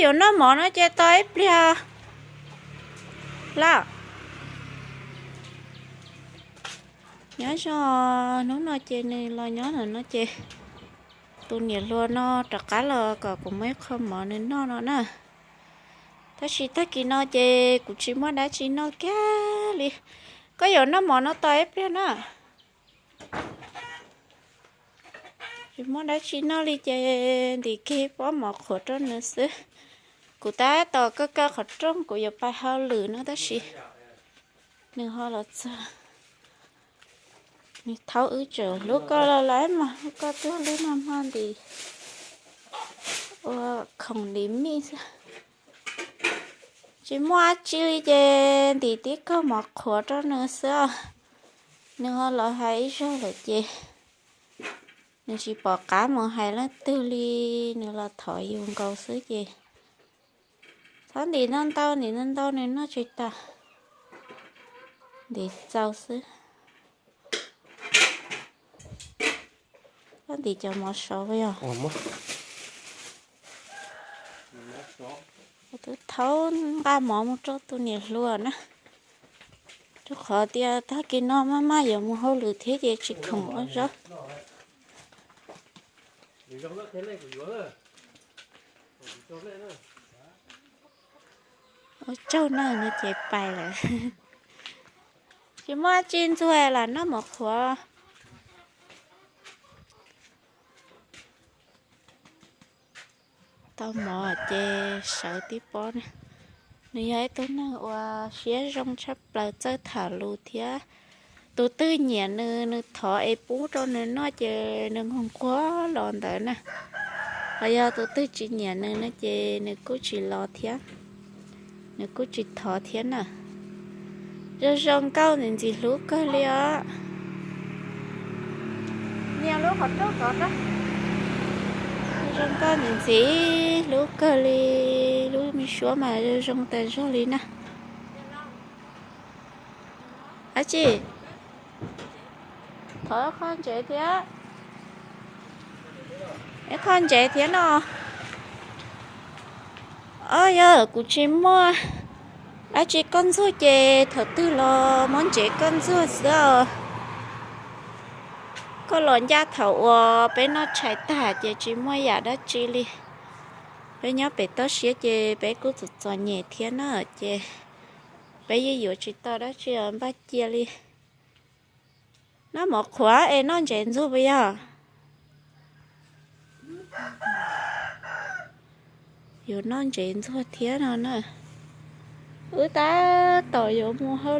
Yuav noj mov no ces tos ib pliag lawm. Nyob zoo, hnub no ces nws los nyob ntawm no ces tus niam hluas no rov qab los kom kuv muab ib qho mov nws noj no na. Tab sis tag kis no ces kuv tsis muaj dab tsi noj kiag li. Koj yuav noj mov no tos ib pliag na. Tsis muaj dab tsi noj li ces ntim kiag pob mov qhuav rau nws xwb. Kuv tab tom kaw kaw qhov rooj kuv yuav pais hauj lwm no tab sis nws ho los txog. Nws thaum wb tseem hlub koj los lawm mas hu koj tuag lub no hmo ntim ua khoom ntim mij xwb. Tsis muaj dab tsi li ces ntim tib kaug mov qhuav rau nws xwb os. Nws ho los hais ib zaug lawm ces nws tsis pom qab mus hais leej twg li, nws los thov yus nkaus xwb ces txhob ntim ntau ntau, ntim ntau ntau nws noj tsis tag. Ntim txaus xwb. Koj ntim cov mov sov yog? Twb thaub nqa mov mus rau tus niam hluas na, rau qhov tias tag kis no maj maj yuav mus hauj lwm thiab ces tsis khoom ua zaub. Ua tsaug na, no ces pais lawm. Tsis muaj dab tsi ntxuag lam noj mov qhuav. Tau mov ces sawv tib pob na. Nws yog ib tug neeg uas siab zoo tshaj plaws txawj tham lus thiab. Tus twg nyiam nws, nws thov es pub rau nws noj ces nws nquag nquag los ntawd na. Ho yog tus twg tsis nyiam nws no ces nws kuj tsis los thiab, nws kuj tsis thov thiab na. Zoo zoo nkauj ntxim ntxim hlub kawg li os. Nias lub qhov rooj tod na. Zoo nkauj ntxim ntxim hlub kawg li, lub me suab mas zoo zoo tas zog li na. Dab tsi? Thov ib qho ntsev thiab. Ib qho ntsev thiab no. Os, yog kuv tsis muaj dab tsi koj ntxuag ces thaum twg los muab ntsev koj ntxuag xwb os. Koj los ncaj thaum uas peb noj tshais tag ces tsis muaj yam dab tsi li. Peb nyob pem toj siab ces peb kuj txom txom nyem thiab na, ces peb yeej yuav tsis tau dab tsi npaj cia li. Noj mov qhuav es noj ntsev ntxuag puas yog? Yuav noj ntsev ntxuag thiab no na. Wb tab tom yuav mus hauj